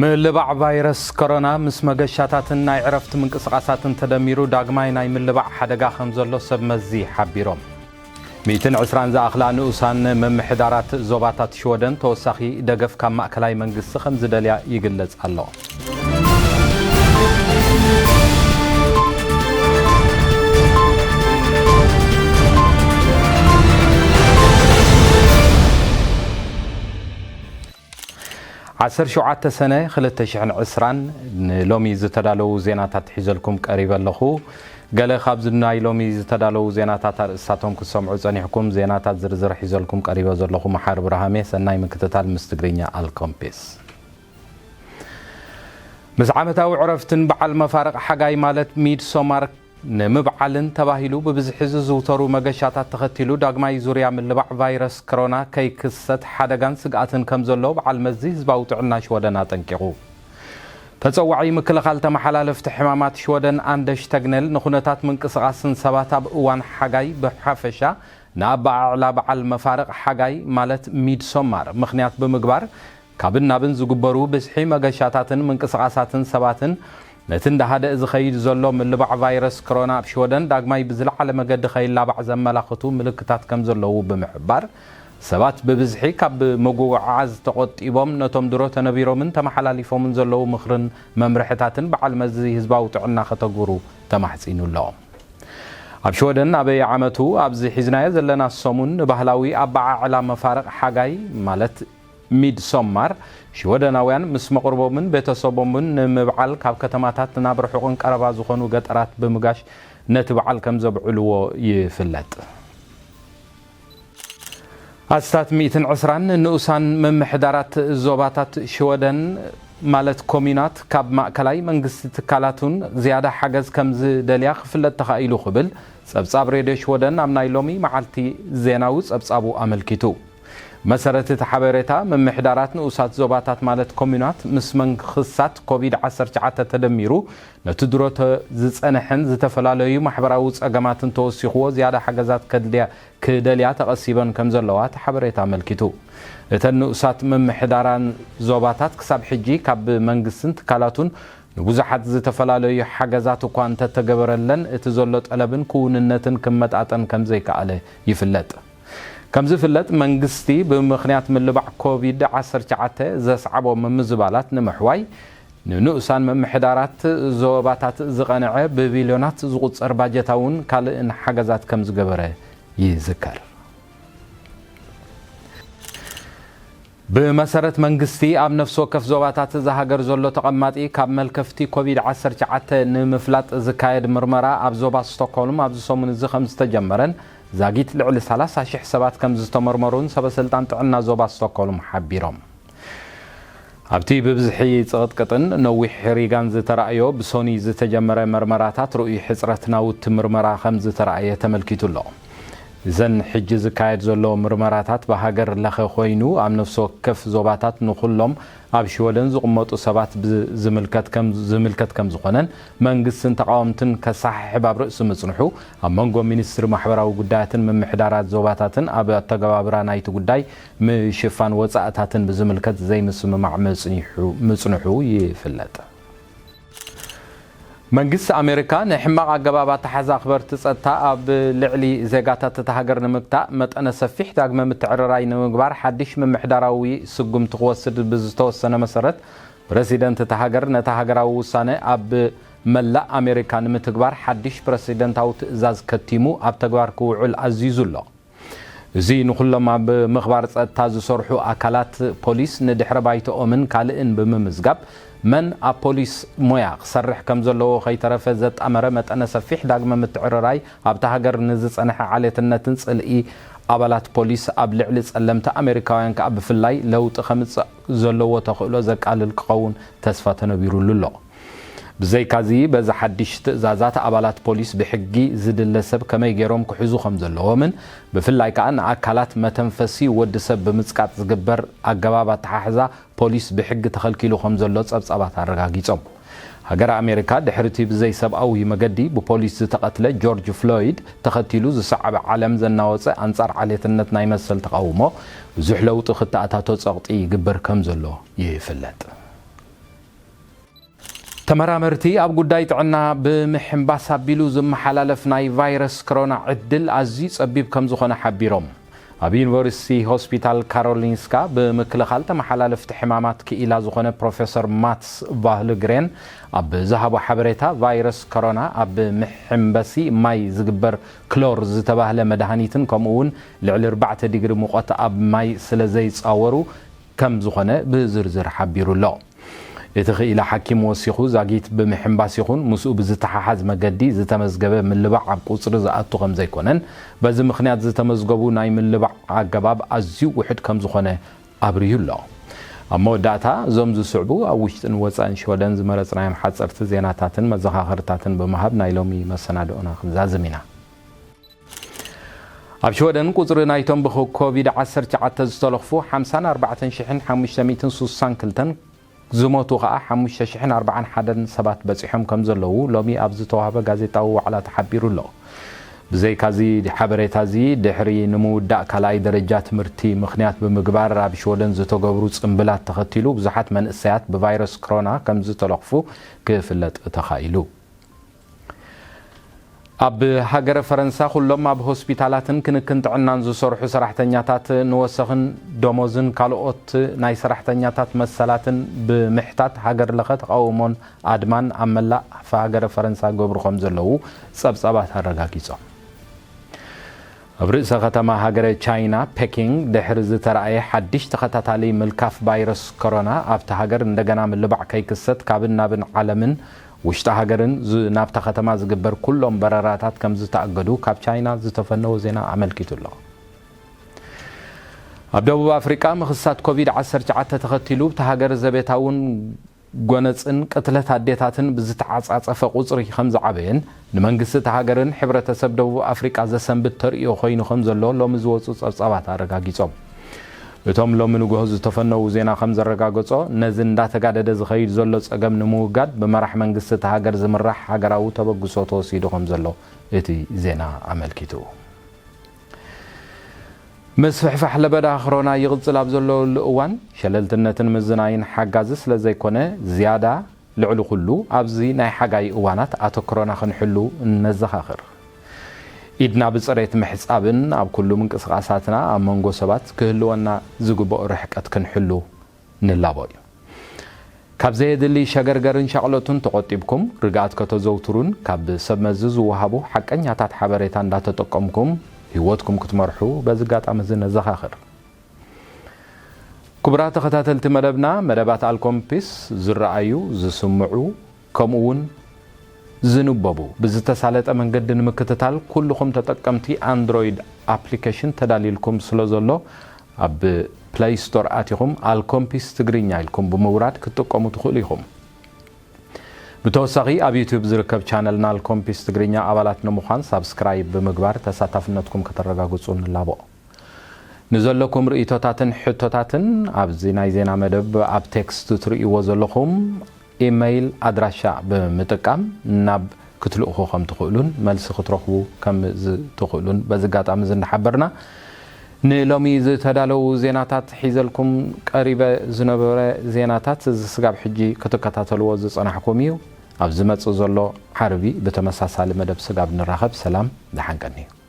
ምልባዕ ቫይረስ ኮሮና ምስ መገሻታትን ናይ ዕረፍቲ ምንቅስቓሳትን ተደሚሩ ዳግማይ ናይ ምልባዕ ሓደጋ ከም ዘሎ ሰብ መዚ ሓቢሮም። ሚእትን ዕስራን ዝኣኽላ ንኡሳን ምምሕዳራት ዞባታት ሽወደን ተወሳኺ ደገፍ ካብ ማእከላይ መንግስቲ ከም ዝደልያ ይግለጽ ኣሎ። ዓሰርተ ሸውዓተ ሰነ ክልተ ሽሕን ዕስራን ንሎሚ ዝተዳለዉ ዜናታት ሒዘልኩም ቀሪበ ኣለኹ። ገለ ካብዚ ናይ ሎሚ ዝተዳለዉ ዜናታት ኣርእስታቶም ክትሰምዑ ጸኒሕኩም፣ ዜናታት ዝርዝር ሒዘልኩም ቀሪበ ዘለኹ መሓሪ ብርሃሜ። ሰናይ ምክትታል ምስ ትግርኛ ኣልኮምፔስ። ምስ ዓመታዊ ዕረፍትን በዓል መፋርቕ ሓጋይ ማለት ሚድ ሶማር ንምብዓልን ተባሂሉ ብብዝሒ ዝዝውተሩ መገሻታት ተኸቲሉ ዳግማይ ዙርያ ምልባዕ ቫይረስ ኮሮና ከይክሰት ሓደጋን ስግኣትን ከም ዘሎ በዓል መዚ ህዝባዊ ጥዕና ሽወደን ኣጠንቂቑ። ተጸዋዒ ምክልኻል ተመሓላለፍቲ ሕማማት ሽወደን ኣንደሽ ተግነል ንኹነታት ምንቅስቓስን ሰባት ኣብ እዋን ሓጋይ ብሓፈሻ ንኣበዓዕላ በዓል መፋርቕ ሓጋይ ማለት ሚድ ሶማር ምኽንያት ብምግባር ካብን ናብን ዝግበሩ ብዝሒ መገሻታትን ምንቅስቓሳትን ሰባትን ነቲ እንዳሃደእ ዝኸይድ ዘሎ ምልባዕ ቫይረስ ኮሮና ኣብ ሽወደን ዳግማይ ብዝለዓለ መገዲ ከይላባዕ ዘመላኽቱ ምልክታት ከም ዘለዉ ብምሕባር ሰባት ብብዝሒ ካብ ምጉዕዓዝ ተቖጢቦም ነቶም ድሮ ተነቢሮምን ተመሓላሊፎምን ዘለዉ ምኽርን መምርሕታትን በዓል መዚ ህዝባዊ ጥዕና ከተግብሩ ተማሕጺኑ ኣሎ። ኣብ ሽወደን ኣበይ ዓመቱ ኣብዚ ሒዝናዮ ዘለና ሰሙን ንባህላዊ ኣበዓዕላ መፋርቕ ሓጋይ ማለት ሚድ ሶማር ሽወደናውያን ምስ መቕርቦምን ቤተሰቦምን ንምብዓል ካብ ከተማታት ናብ ርሑቕን ቀረባ ዝኾኑ ገጠራት ብምጋሽ ነቲ በዓል ከም ዘብዕልዎ ይፍለጥ። ኣስታት ሚእትን ዕስራን ንኡሳን ምምሕዳራት ዞባታት ሽወደን ማለት ኮሚናት ካብ ማእከላይ መንግስቲ ትካላቱን ዝያዳ ሓገዝ ከም ዝደልያ ክፍለጥ ተኻኢሉ ክብል ጸብጻብ ሬድዮ ሽወደን ኣብ ናይ ሎሚ መዓልቲ ዜናዊ ጸብጻቡ ኣመልኪቱ። መሰረት እቲ ሓበሬታ ምምሕዳራት ንኡሳት ዞባታት ማለት ኮሚናት ምስ መንክሳት ኮቪድ ዓሰርተ ትሽዓተ ተደሚሩ ነቲ ድሮ ተ-፣ ዝጸንሐን ዝተፈላለዩ ማሕበራዊ ጸገማትን ተወሲኽዎ ዝያዳ ሓገዛት ከድልያ ክደልያ ተቐሲበን ከም ዘለዋ እቲ ሓበሬታ ኣመልኪቱ። እተን ንኡሳት ምምሕዳራን ዞባታት ክሳብ ሕጂ ካብ መንግስትን ትካላቱን ንብዙሓት ዝተፈላለዩ ሓገዛት እኳ እንተተገበረለን እቲ ዘሎ ጠለብን ክውንነትን ክመጣጠን ከም ዘይከኣለ ይፍለጥ። ከም ዝፍለጥ መንግስቲ ብምኽንያት ምልባዕ ኮቪድ ዓሰርተ ትሽዓተ ዘስዓቦ ምምዝባላት ንምሕዋይ ንንኡሳን ምምሕዳራት ዞባታት ዝቐንዐ ብቢልዮናት ዝቑጸር ባጀታውን ካልእን ሓገዛት ከም ዝገበረ ይዝከር። ብመሰረት መንግስቲ ኣብ ነፍሲ ወከፍ ዞባታት እዛ ሃገር ዘሎ ተቐማጢ ካብ መልከፍቲ ኮቪድ ዓሰርተ ትሽዓተ ንምፍላጥ ዝካየድ ምርመራ ኣብ ዞባ ስቶክሆልም ኣብዚ ሰሙን እዚ ከም ዝተጀመረን ዛጊት ልዕሊ ሰላሳ ሽሕ ሰባት ከም ዝተመርመሩን ሰበስልጣን ጥዕና ዞባ ስቶክሆልም ሓቢሮም። ኣብቲ ብብዝሒ ጽቕጥቅጥን ነዊሕ ሪጋን ዝተራእዮ ብሶኒ ዝተጀመረ መርመራታት ርኡይ ሕጽረት ናውቲ ምርመራ ከም ዝተራእየ ተመልኪቱ ኣሎ። እዘን ሕጂ ዝካየድ ዘሎ ምርመራታት ብሃገር ለኸ ኮይኑ ኣብ ነፍሲ ወከፍ ዞባታት ንኹሎም ኣብ ሽወደን ዝቕመጡ ሰባት ብ-፣ ዝምልከት ከም፣ ዝምልከት ከም ዝኾነን መንግስትን ተቓወምትን ከሰሓሕብ ኣብ ርእሲ ምጽንሑ ኣብ መንጎ ሚኒስትሪ ማሕበራዊ ጉዳያትን ምምሕዳራት ዞባታትን ኣብ ኣተገባብራ ናይቲ ጉዳይ ምሽፋን ወጻእታትን ብዝምልከት ዘይምስምማዕ መጽኒሑ፣ ምጽንሑ ይፍለጥ። መንግስቲ ኣሜሪካ ንሕማቕ ኣገባብ ኣተሓዛ ኣኽበርቲ ጸጥታ ኣብ ልዕሊ ዜጋታት እታ ሃገር ንምግታእ መጠነ ሰፊሕ ዳግመ ምትዕርራይ ንምግባር ሓድሽ ምምሕዳራዊ ስጉምቲ ክወስድ ብዝተወሰነ መሰረት ፕረሲደንት እታ ሃገር ነታ ሃገራዊ ውሳነ ኣብ መላእ ኣሜሪካ ንምትግባር ሓድሽ ፕረሲደንታዊ ትእዛዝ ከቲሙ ኣብ ተግባር ክውዕል ኣዚዙ ኣሎ። እዚ ንኹሎም ኣብ ምኽባር ጸጥታ ዝሰርሑ ኣካላት ፖሊስ ንድሕረ ባይትኦምን ካልእን ብምምዝጋብ መን ኣብ ፖሊስ ሞያ ክሰርሕ ከም ዘለዎ ከይተረፈ ዘጣመረ መጠነ ሰፊሕ ዳግመ ምትዕርራይ ኣብታ ሃገር ንዝጸንሐ ዓሌትነትን ጽልኢ ኣባላት ፖሊስ ኣብ ልዕሊ ጸለምቲ ኣሜሪካውያን ከኣ ብፍላይ ለውጢ ከምጽእ ዘለዎ ተኽእሎ ዘቃልል ክኸውን ተስፋ ተነቢሩሉ ኣሎ። ብዘይካዚ በዚ ሓድሽ ትእዛዛት ኣባላት ፖሊስ ብሕጊ ዝድለ ሰብ ከመይ ገይሮም ክሕዙ ከም ዘለዎምን ብፍላይ ከኣ ንኣካላት መተንፈሲ ወዲ ሰብ ብምጽቃጥ ዝግበር ኣገባብ ኣተሓሕዛ ፖሊስ ብሕጊ ተኸልኪሉ ከም ዘሎ ጸብጻባት ኣረጋጊጾም። ሃገረ ኣሜሪካ ድሕሪ እቲ ብዘይሰብኣዊ መገዲ ብፖሊስ ዝተቐትለ ጆርጅ ፍሎይድ ተኸቲሉ ዝሰዓበ ዓለም ዘናወጸ ኣንጻር ዓሌትነት ናይ መሰል ተቓውሞ ብዙሕ ለውጢ ክተኣታቶ ጸቕጢ ይግበር ከም ዘሎ ይፍለጥ። ተመራመርቲ ኣብ ጉዳይ ጥዕና ብምሕንባስ ኣቢሉ ዝመሓላለፍ ናይ ቫይረስ ኮሮና ዕድል ኣዝዩ ጸቢብ ከም ዝኾነ ሓቢሮም። ኣብ ዩኒቨርሲቲ ሆስፒታል ካሮሊንስካ ብምክልኻል ተመሓላለፍቲ ሕማማት ክኢላ ዝኾነ ፕሮፌሰር ማትስ ቫህልግሬን ኣብ ዝሃቦ ሓበሬታ፣ ቫይረስ ኮሮና ኣብ መሐንበሲ ማይ ዝግበር ክሎር ዝተባህለ መድሃኒትን ከምኡ እውን ልዕሊ ኣርባዕተ ዲግሪ ሙቐት ኣብ ማይ ስለ ዘይጻወሩ ከም ዝኾነ ብዝርዝር ሓቢሩ ኣሎ። እቲ ክኢላ ሓኪም ወሲኹ፣ ዛጊት ብምሕንባስ ይኹን ምስኡ ብዝተሓሓዝ መገዲ ዝተመዝገበ ምልባዕ ኣብ ቁጽሪ ዝኣቱ ከም ዘይኮነን፣ በዚ ምኽንያት ዝተመዝገቡ ናይ ምልባዕ ኣገባብ ኣዝዩ ውሑድ ከም ዝኾነ ኣብርዩ ኣሎ። ኣብ መወዳእታ፣ እዞም ዝስዕቡ ኣብ ውሽጥን ወጻእን ሽወደን ዝመረጽናዮም ሓጸርቲ ዜናታትን መዘኻኸርታትን ብምሃብ ናይ ሎሚ መሰናድኦና ክንዛዝም ኢና። ኣብ ሽወደን ቁጽሪ ናይቶም ብኮቪድ ዓሰርተ ትሽዓተ ዝተለኽፉ ሓምሳን ኣርባዕተን ሽሕን ሓሙሽተ ሚእትን ሱሳን ክልተን፣ ዝሞቱ ከኣ ሓሙሽተ ሽሕን ኣርባዓን ሓደን ሰባት በጺሖም ከም ዘለዉ ሎሚ ኣብ ዝተዋህበ ጋዜጣዊ ዋዕላ ተሓቢሩ ኣሎ። ብዘይካዚ ሓበሬታዚ፣ ድሕሪ ንምውዳእ ካልኣይ ደረጃ ትምህርቲ ምኽንያት ብምግባር ኣብ ሽወደን ዝተገብሩ ጽምብላት ተኸቲሉ ብዙሓት መንእሰያት ብቫይረስ ኮሮና ከም ዝተለኽፉ ክፍለጥ ተኻኢሉ። ኣብ ሃገረ ፈረንሳ ኩሎም ኣብ ሆስፒታላትን ክንክን ጥዕናን ዝሰርሑ ሰራሕተኛታት ንወሰኽን ደሞዝን ካልኦት ናይ ሰራሕተኛታት መሰላትን ብምሕታት ሃገር ለኸ ተቓውሞን ኣድማን ኣብ መላእ ሃገረ ፈረንሳ ገብሩ ከም ዘለዉ ጸብጻባት ኣረጋጊጾም። ኣብ ርእሰ ከተማ ሃገረ ቻይና ፔኪንግ ድሕሪ ዝተራእየ ሓድሽ ተኸታታሊ ምልካፍ ቫይረስ ኮሮና፣ ኣብታ ሃገር እንደገና ምልባዕ ከይክሰት ካብን ናብን ዓለምን ውሽጢ ሃገርን ዝ-፣ ናብታ ከተማ ዝግበር ኩሎም በረራታት ከም ዝተኣገዱ ካብ ቻይና ዝተፈነወ ዜና ኣመልኪቱ ኣሎ። ኣብ ደቡብ ኣፍሪቃ ምኽሳት ኮቪድ ዓሰርተ ትሽዓተ ተኸቲሉ፣ ኣብታ ሃገር ዘቤታውን ጎነጽን ቅትለት ኣዴታትን ብዝተዓጻጸፈ ቁጽሪ ከም ዝዓበየን ንመንግስቲ እታ ሃገርን ሕብረተሰብ ደቡብ ኣፍሪቃ ዘሰንብድ ተርእዮ ኮይኑ ከም ዘሎ ሎሚ ዝወጹ ጸብጻባት ኣረጋጊጾም። እቶም ሎሚ ንግሆ ዝተፈነዉ ዜና ከም ዘረጋገጾ፣ ነዚ እንዳተጋደደ ዝኸይድ ዘሎ ጸገም ንምውጋድ ብመራሕ መንግስቲ እታ ሃገር ዝምራሕ ሃገራዊ ተበግሶ ተወሲዱ ከም ዘሎ እቲ ዜና ኣመልኪቱ። ምስፍሕፋሕ ለበዳ ክሮና ይቕጽል ኣብ ዘለወሉ እዋን፣ ሸለልትነትን ምዝናይን ሓጋዚ ስለ ዘይኮነ፣ ዝያዳ ልዕሊ ኩሉ ኣብዚ ናይ ሓጋይ እዋናት ኣተኩሮና ክንሕሉ ነዘኻኽር። ኢድና ብጽሬት ምሕጻብን ኣብ ኩሉ ምንቅስቓሳትና ኣብ መንጎ ሰባት ክህልወና ዝግብኦ ርሕቀት ክንሕሉ ንላቦ እዩ። ካብ ዘየድሊ ሸገርገርን ሻቕሎትን ተቖጢብኩም፣ ርግኣት ከተዘውትሩን ካብ ሰብ መዚ ዝወሃቡ ሓቀኛታት ሓበሬታ እንዳተጠቀምኩም ህይወትኩም ክትመርሑ በዚ ኣጋጣሚ እዚ ነዘኻኽር። ክቡራት ተኸታተልቲ መደብና፣ መደባት ኣልኮምፒስ ዝረኣዩ፣ ዝስምዑ፣ ከምኡ እውን ዝንበቡ ብዝተሳለጠ መንገዲ ንምክትታል ኩልኹም ተጠቀምቲ ኣንድሮይድ ኣፕሊኬሽን ተዳልዩልኩም ስለ ዘሎ፣ ኣብ ፕለይ ስቶር ኣቲኹም ኣልኮምፒስ ትግርኛ ኢልኩም ብምውራድ ክትጥቀሙ ትኽእሉ ኢኹም። ብተወሳኺ ኣብ ዩቱብ ዝርከብ ቻነልና ኣልኮምፒስ ትግርኛ ኣባላት ንምዃን ሳብስክራይብ ብምግባር ተሳታፍነትኩም ከተረጋግጹ ንላቦ። ንዘለኩም ርእይቶታትን ሕቶታትን ኣብዚ ናይ ዜና መደብ ኣብ ቴክስት ትርእይዎ ዘለኹም ኢመይል ኣድራሻ ብምጥቃም ናብ ክትልእኹ ከም ትኽእሉን መልሲ ክትረኽቡ ከም ዝ-፣ ትኽእሉን በዚ ኣጋጣሚ እዚ እንዳሓበርና፣ ንሎሚ ዝተዳለዉ ዜናታት ሒዘልኩም ቀሪበ ዝነበረ ዜናታት እዚ ስጋብ ሕጂ ክትከታተልዎ ዝጸናሕኩም እዩ። ኣብ ዝመጽእ ዘሎ ዓርቢ ብተመሳሳሊ መደብ ስጋብ ንራኸብ፣ ሰላም ደሓን ቀንዩ።